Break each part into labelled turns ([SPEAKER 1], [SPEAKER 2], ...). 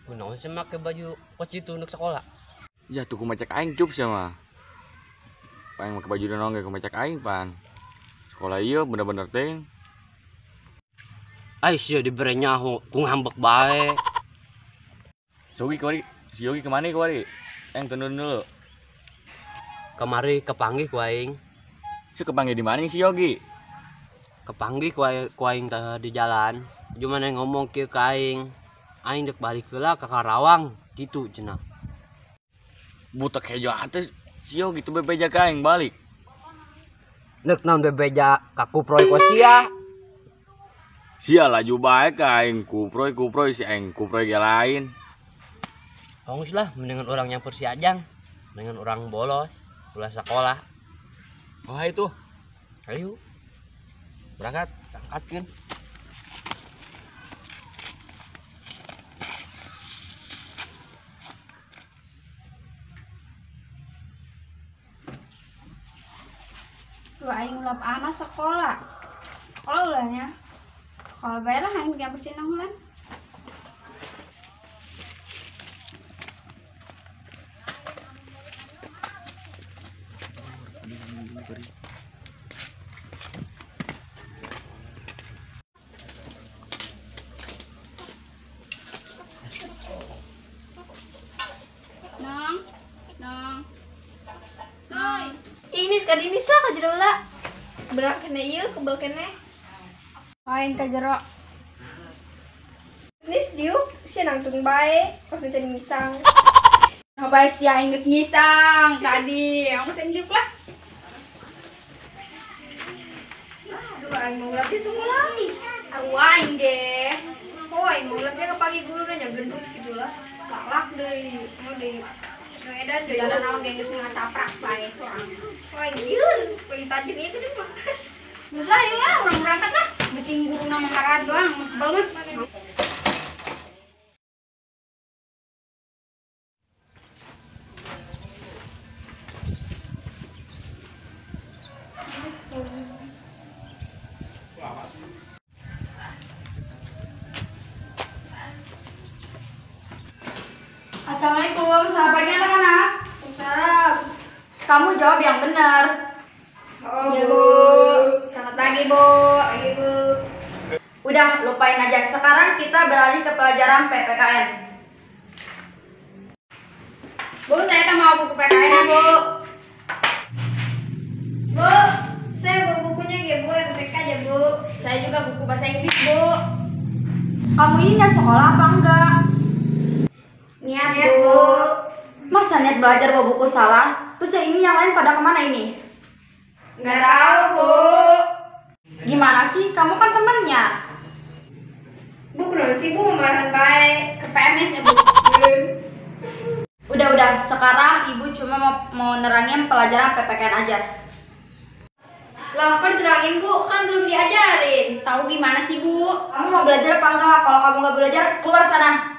[SPEAKER 1] Kunaon sih make baju kos itu untuk sekolah?
[SPEAKER 2] Ya tuh kumacak aing cup sih mah. Aing make baju donong ge kumacak aing pan. Sekolah ieu bener-bener teh.
[SPEAKER 1] Ai sia dibere nyaho ku ngambek bae.
[SPEAKER 2] Sogi kuari, si Yogi kemana kuari? Aing tundun dulu.
[SPEAKER 1] Kemari kepanggih ku aing.
[SPEAKER 2] Si kepanggih di mana si Yogi?
[SPEAKER 1] Kepanggih ku aing di jalan. Cuman yang ngomong kieu ka aing. Aing dek balik heula ka Karawang gitu cenah.
[SPEAKER 2] Butek hejo atuh si Yogi tuh bebeja ka aing balik.
[SPEAKER 1] Nek naon bebeja ka kuproy ku sia.
[SPEAKER 2] Sia laju bae ka aing kuproy si aing kuproy ge lain.
[SPEAKER 1] Hongus lah mendingan orang nyampur si Ajang, mendingan orang bolos ulah sekolah.
[SPEAKER 2] Wah itu.
[SPEAKER 1] Ayo.
[SPEAKER 2] Berangkat,
[SPEAKER 1] berangkatkeun.
[SPEAKER 3] Tuh aing ulap amat sekolah. Sekolah ulahnya. Kalau bae lah aing nyamper si Nong lan. Nong, nong, nong.
[SPEAKER 4] Ini kadinis lah ka jero lah. Berak kena ieu kebel kene.
[SPEAKER 3] Aing ka jero.
[SPEAKER 4] Nis diuk sia nangtung bae pas mencari misang.
[SPEAKER 3] Nah bae sia aing geus ngisang tadi. Aku sen diuk lah.
[SPEAKER 4] Aduh aing mau ngelap semua lagi.
[SPEAKER 3] Aku aing ge.
[SPEAKER 4] Oh aing mau ngelapnya ke pagi guru nanya gendut gitu lah.
[SPEAKER 3] Laklak deui.
[SPEAKER 4] Oh deui. Nu edan deui.
[SPEAKER 3] Jalan naon ge geus ngataprak bae soang.
[SPEAKER 4] Wah anjir, paling tajam itu deh mah.
[SPEAKER 3] Geus lah ayo lah urang berangkat lah. Bisi guruna mah doang, kebel mah.
[SPEAKER 5] Assalamualaikum, selamat pagi anak-anak.
[SPEAKER 4] Salam.
[SPEAKER 5] Kamu jawab yang benar.
[SPEAKER 4] Oh, ya, Bu.
[SPEAKER 5] Selamat pagi, Bu.
[SPEAKER 4] Pagi, Bu.
[SPEAKER 5] Udah, lupain aja. Sekarang kita beralih ke pelajaran PPKN.
[SPEAKER 3] Bu, saya mau buku PPKN ya, Bu.
[SPEAKER 4] Bu, saya bawa bukunya ya, Bu. MTK aja, Bu.
[SPEAKER 3] Saya juga buku bahasa Inggris, Bu.
[SPEAKER 5] Kamu ini nggak sekolah apa enggak?
[SPEAKER 3] Niat, Bu.
[SPEAKER 5] Masa niat belajar bawa buku salah? Terus yang ini yang lain pada kemana ini?
[SPEAKER 3] Nggak tahu, Bu.
[SPEAKER 5] Gimana sih? Kamu kan temennya.
[SPEAKER 4] Bu, kenapa sih, Bu? Marahan baik.
[SPEAKER 3] Ke PMS ya, Bu.
[SPEAKER 5] Udah. Sekarang Ibu cuma mau nerangin pelajaran PPKN aja.
[SPEAKER 4] Lah, kok diterangin, Bu? Kan belum diajarin.
[SPEAKER 3] Tahu gimana sih, Bu?
[SPEAKER 5] Kamu mau belajar apa enggak? Kalau kamu nggak belajar, keluar sana.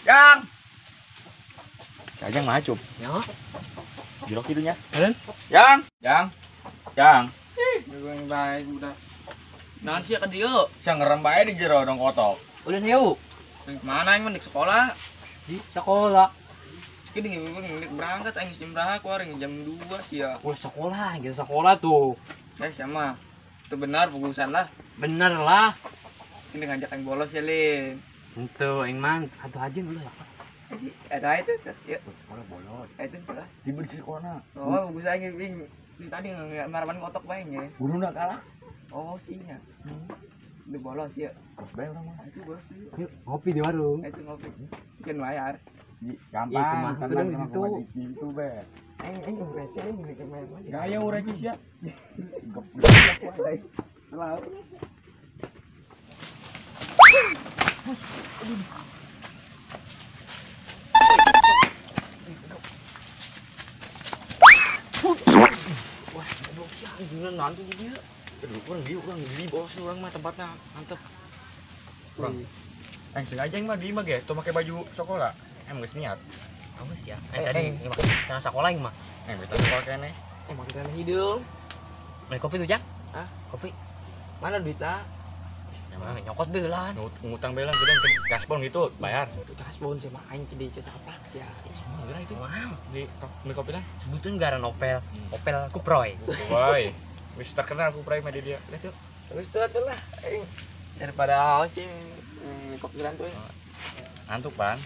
[SPEAKER 2] Yang. Ajang mah cup.
[SPEAKER 1] Ya.
[SPEAKER 2] Jerok itunya.
[SPEAKER 1] Heuh.
[SPEAKER 2] Yang, yang. Yang.
[SPEAKER 6] Ih, bae udah. Naon sih ka dieu?
[SPEAKER 2] Sia ngerem bae di jero dong kotok.
[SPEAKER 1] Ulin heu.
[SPEAKER 6] Mana aing mah di sekolah?
[SPEAKER 1] Di sekolah.
[SPEAKER 6] Ki deui berangkat aing jam berapa kuaring jam 2 sia.
[SPEAKER 1] Ulah sekolah, gitu sekolah tuh.
[SPEAKER 6] Eh sama. Itu benar bukusan lah.
[SPEAKER 1] Bener lah.
[SPEAKER 6] Ini ngajak aing bolos ya, Lin.
[SPEAKER 1] Itu aing mah atuh aja dulu lah.
[SPEAKER 6] Ada itu ya.
[SPEAKER 2] Sekolah bolos.
[SPEAKER 6] Itu sekolah.
[SPEAKER 2] Di bersih sekolah.
[SPEAKER 6] Oh, bagus aing ping. Di tadi nggak marapan kotok bae nya.
[SPEAKER 2] Guruna kalah.
[SPEAKER 6] Oh, sihnya. Udah bolos ya.
[SPEAKER 2] Bolos bae urang mah.
[SPEAKER 6] Itu bolos.
[SPEAKER 1] Yuk, ngopi di warung.
[SPEAKER 6] Itu ngopi. Kan bayar.
[SPEAKER 2] Gampang,
[SPEAKER 1] tenang di situ.
[SPEAKER 2] Di situ be.
[SPEAKER 6] Aing receh aing main.
[SPEAKER 2] Gaya urang sia.
[SPEAKER 6] Goblok. Lalu.
[SPEAKER 1] Wah, goblok sih anjing nanti dia.
[SPEAKER 2] Aduh, urang di bos urang mah tempatnya mantep. Urang. Aing sengaja aing mah di imah ge, tuh make baju sekolah. Em geus niat.
[SPEAKER 1] Awas ya. Tadi sana sekolah aing mah.
[SPEAKER 2] Beta sekolah keneh.
[SPEAKER 6] Emang kita hidup.
[SPEAKER 1] Beli kopi tuh, Jang?
[SPEAKER 6] Hah?
[SPEAKER 1] Kopi.
[SPEAKER 6] Mana duitnya?
[SPEAKER 1] Emang nyokot beulan.
[SPEAKER 2] Ngutang beulan gedang kasbon gitu bayar.
[SPEAKER 6] Kasbon sih mah aing jadi cacaplak ya.
[SPEAKER 2] Semua geura itu. Di beli kopi lah.
[SPEAKER 1] Sebutin garan Opel. Opel Kuproy.
[SPEAKER 2] Kuproy. Wis terkenal Kuproy mah di dia. Udah tuh.
[SPEAKER 6] Wis tuh atuh lah aing daripada haus sih kopi geran tuh.
[SPEAKER 2] Ngantuk, Pan.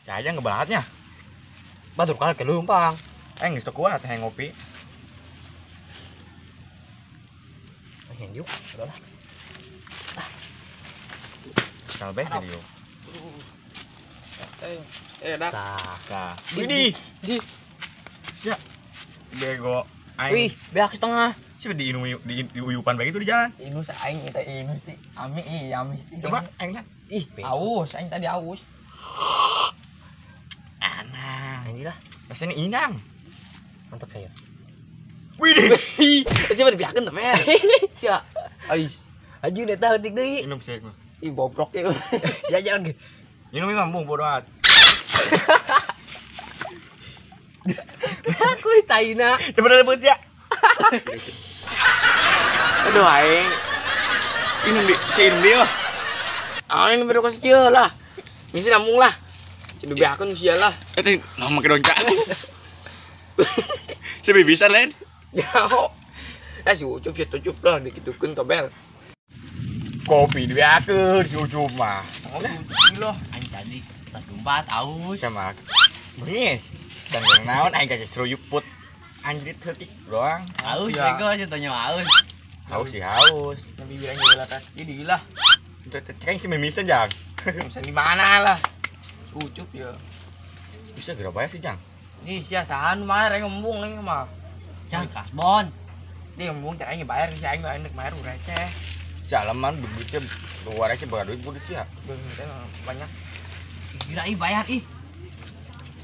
[SPEAKER 2] Saya ngebahatnya.
[SPEAKER 1] Batur kali ke lumpang.
[SPEAKER 2] Geus teu kuat hayang ngopi.
[SPEAKER 1] Hayang yuk, udah lah.
[SPEAKER 2] Kalbeh jadi yuk.
[SPEAKER 6] Dak.
[SPEAKER 2] Tah. Widih.
[SPEAKER 1] Di.
[SPEAKER 2] Sia. Bego. Aing.
[SPEAKER 1] Wih, beak setengah.
[SPEAKER 2] Sia di diuyupan bae gitu di jalan.
[SPEAKER 6] Inu aing kita inu sih. Ami ih, ami sih.
[SPEAKER 2] Coba aing lihat.
[SPEAKER 1] Ih,
[SPEAKER 6] aus, aing tadi aus.
[SPEAKER 2] Anang.
[SPEAKER 1] Ini lah.
[SPEAKER 2] Rasanya inang.
[SPEAKER 1] Mantap ya.
[SPEAKER 2] Widih.
[SPEAKER 6] Siapa dibiakeun teh, men? Sia. Ai.
[SPEAKER 1] Aji udah tahu tik deui.
[SPEAKER 2] Minum sih mah.
[SPEAKER 6] Ih, bobrok ya.
[SPEAKER 1] Jajan lagi.
[SPEAKER 2] Minum mah bodo amat.
[SPEAKER 1] Aku taina.
[SPEAKER 2] Coba ada beut ya.
[SPEAKER 6] Aduh aing.
[SPEAKER 2] Minum di sini dia.
[SPEAKER 6] Aing baru kasih kieu lah. Misi nampung lah. Kudu beakeun sia lah.
[SPEAKER 2] Eh, nah make donca. Si bisa lain.
[SPEAKER 6] Jauh. Si Ucup ya tucup lah dikitukeun tobel.
[SPEAKER 2] Kopi dibeakeun si Ucup mah.
[SPEAKER 6] Loh,
[SPEAKER 1] aing tadi tas lumpat aus.
[SPEAKER 2] Sama. Bengis. Dan naon aing kagak seruyuk put. Anjrit heutik doang.
[SPEAKER 1] Aus bego contohnya aus.
[SPEAKER 2] Haus sih haus.
[SPEAKER 6] Nabi bilang gila tas. Jadi lah.
[SPEAKER 2] Cek si mimisan jang.
[SPEAKER 6] Mimisan di mana lah? Ucup ya.
[SPEAKER 2] Bisa geura bayar sih jang.
[SPEAKER 6] Nih sia sahan mah rek ngembung aing mah.
[SPEAKER 1] Jang kasbon.
[SPEAKER 6] Dia ngembung cek aing bayar si aing enek bayar receh.
[SPEAKER 2] Jalaman duitnya luar receh bayar duit buat sia.
[SPEAKER 6] Duitnya banyak.
[SPEAKER 1] Gila ih bayar ih.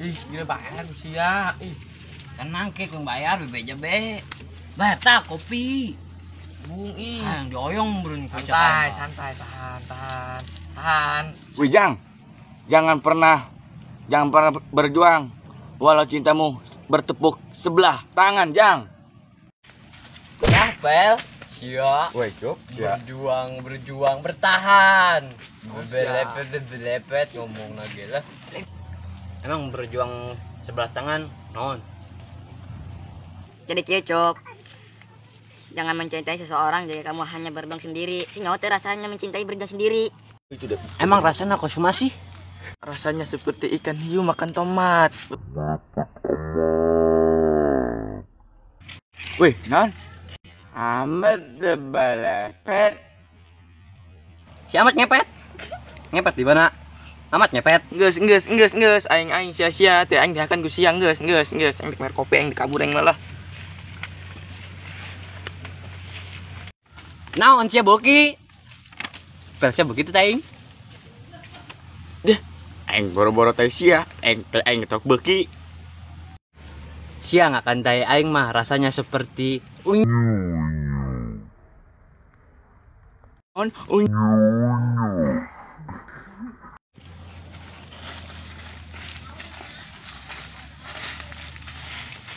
[SPEAKER 6] Ih gila bayar sia ih.
[SPEAKER 1] Tenang ke ku bayar bebeja be. Bayar tak kopi.
[SPEAKER 6] Bung ih.
[SPEAKER 1] Yang dioyong berun
[SPEAKER 6] santai, santai, tahan, tahan, tahan.
[SPEAKER 2] Wih Jang, jangan pernah berjuang walau cintamu bertepuk sebelah tangan, Jang.
[SPEAKER 1] Ya, Pel. Sia.
[SPEAKER 2] Woi, Cuk.
[SPEAKER 1] Berjuang, berjuang, bertahan. Belepet, ngomong lagi lah. Emang berjuang sebelah tangan, non.
[SPEAKER 5] Jadi kieu, Cuk. Jangan mencintai seseorang jika kamu hanya berjuang sendiri. Si nyawa teh rasanya mencintai berjuang sendiri.
[SPEAKER 1] Emang rasanya konsumasi?
[SPEAKER 6] Rasanya seperti ikan hiu makan tomat.
[SPEAKER 2] Wih, non.
[SPEAKER 6] Amat belepet.
[SPEAKER 1] Si Amat ngepet. Ngepet di mana? Amat ngepet.
[SPEAKER 6] Geus, geus, geus, geus. Aing aing sia-sia teh aing dihakan ku sia geus, geus, geus. Aing bayar kopi aing dikabur aing lah.
[SPEAKER 1] Naon sia boki? Pel sia begitu taing.
[SPEAKER 2] Deh, aing boro-boro teh sia, aing teh aing tok beuki.
[SPEAKER 1] Sia ngakan tai aing mah rasanya seperti on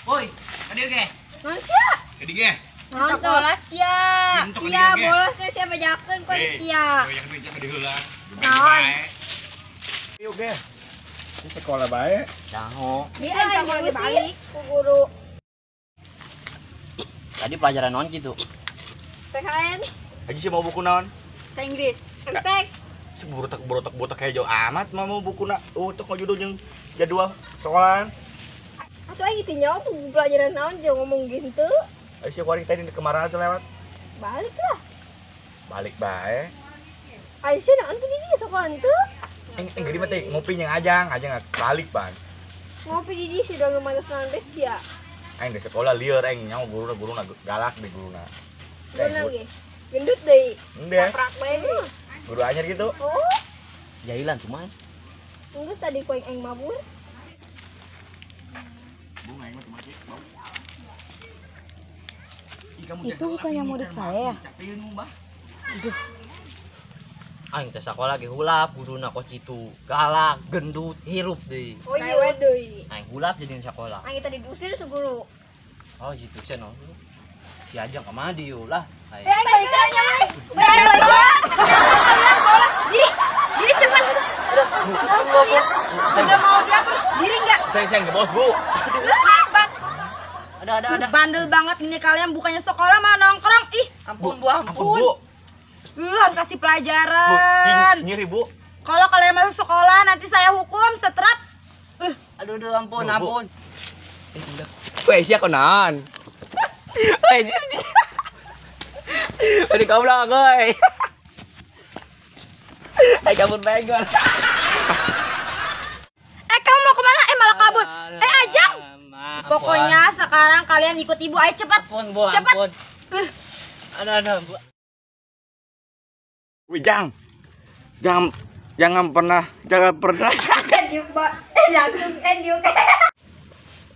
[SPEAKER 1] Woi, kadieu ge.
[SPEAKER 4] Naon sia?
[SPEAKER 2] Kadieu ge.
[SPEAKER 4] Sekolah sia. Sia bolos teh sia bajakeun ku sia. Naon?
[SPEAKER 2] Yuk ge. Sekolah bae.
[SPEAKER 1] Jango.
[SPEAKER 4] Dia aing sekolah balik ku guru.
[SPEAKER 1] Tadi pelajaran naon kitu?
[SPEAKER 4] PKN.
[SPEAKER 2] Aji sih mau buku naon?
[SPEAKER 4] Bahasa Inggris. MTek.
[SPEAKER 2] Seburotak-burotak kayak jauh amat mah mau buku na untuk ngajudul jeung jadwal sekolahan.
[SPEAKER 4] Atuh aing teu nyaho buku pelajaran naon jeung ngomong gitu.
[SPEAKER 2] Ayo sih kuari tadi kemarin tuh lewat.
[SPEAKER 4] Balik lah.
[SPEAKER 2] Balik bae.
[SPEAKER 4] Ayo sih naon tuh di dia sekolah tuh.
[SPEAKER 2] Eng gede mah teh ngopi jeung ajang, ajang balik ban.
[SPEAKER 4] Ngopi di dia sih udah lumayan senang deh sia.
[SPEAKER 2] Aing di sekolah lieur aing nyaho guruna galak di guruna.
[SPEAKER 4] Guruna ge. Gendut deui.
[SPEAKER 2] Henteu.
[SPEAKER 4] Laprak bae deui.
[SPEAKER 2] Guru anyar gitu.
[SPEAKER 4] Oh.
[SPEAKER 1] Jailan cuman.
[SPEAKER 4] Geus tadi ku aing mabur.
[SPEAKER 3] Itu bukannya murid saya ya?
[SPEAKER 1] Aduh. Aing teh sakola ge hulap, guruna kos kitu. Galak, gendut, hirup deui.
[SPEAKER 4] Oh iya deui.
[SPEAKER 1] Aing hulap jadi sakola.
[SPEAKER 4] Aing tadi diusir su guru.
[SPEAKER 1] Oh gitu sih no. Si Ajeng kemana dia lah.
[SPEAKER 4] Eh, balik aja, balik. Diri, diri cepat. Udah mau dihapus, diri nggak?
[SPEAKER 2] Saya nggak bos bu.
[SPEAKER 1] Ada.
[SPEAKER 4] Bandel banget ini kalian, bukannya sekolah malah nongkrong. Ih,
[SPEAKER 1] ampun bu, ampun.
[SPEAKER 2] Bu.
[SPEAKER 4] Belum kasih pelajaran.
[SPEAKER 2] Bu, nyeri bu.
[SPEAKER 4] Kalau kalian masuk sekolah nanti saya hukum setrap.
[SPEAKER 1] Aduh, ampun, ampun.
[SPEAKER 6] Weh, siapa konan? Weh, jadi goblok, woi. Kabur bengol.
[SPEAKER 4] Kamu mau kemana? Malah kabur. Ajeng. Pokoknya sekarang kalian ikut ibu, ayo cepat.
[SPEAKER 1] Ampun, Bu,
[SPEAKER 4] cepat.
[SPEAKER 1] Ampun. Ada, Bu.
[SPEAKER 2] Wih, Jang. Jangan pernah.
[SPEAKER 4] Langsung.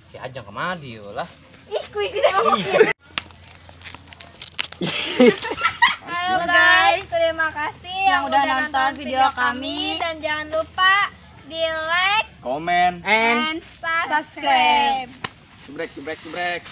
[SPEAKER 1] Si Ajeng kemana dia lah?
[SPEAKER 4] Ih, kuy kita ngomong.
[SPEAKER 3] Halo guys, terima kasih yang udah nonton video kami dan jangan lupa di like,
[SPEAKER 2] komen,
[SPEAKER 3] and subscribe.
[SPEAKER 2] Subrek.